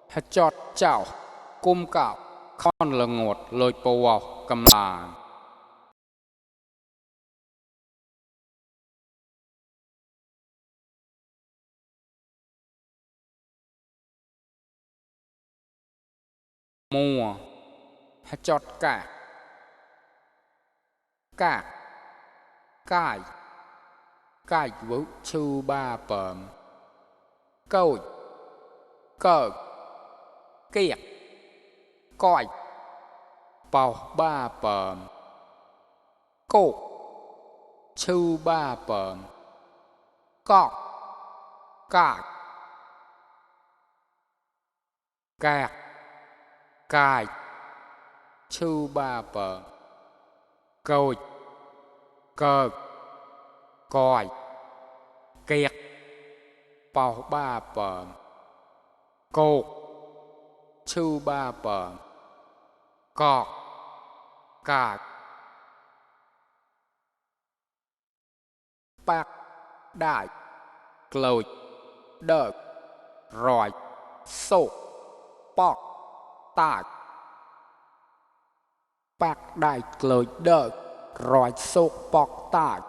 hãy chót chào cung cạo con là ngột lôi bầu vào cầm làng mùa hãy chót cả cài cài vũ chu ba bờm câu cờ kiệt coi bầu ba bờm cô chu ba bờm cọt cài cạc cài chu ba bờm câu cờ coi kiệt bầu ba bờm cô chu ba bờm cọt cài bạc đại lồi đợt rồi sổ bọt tạc bạc đại lồi đợt rồi sổ bọt tạc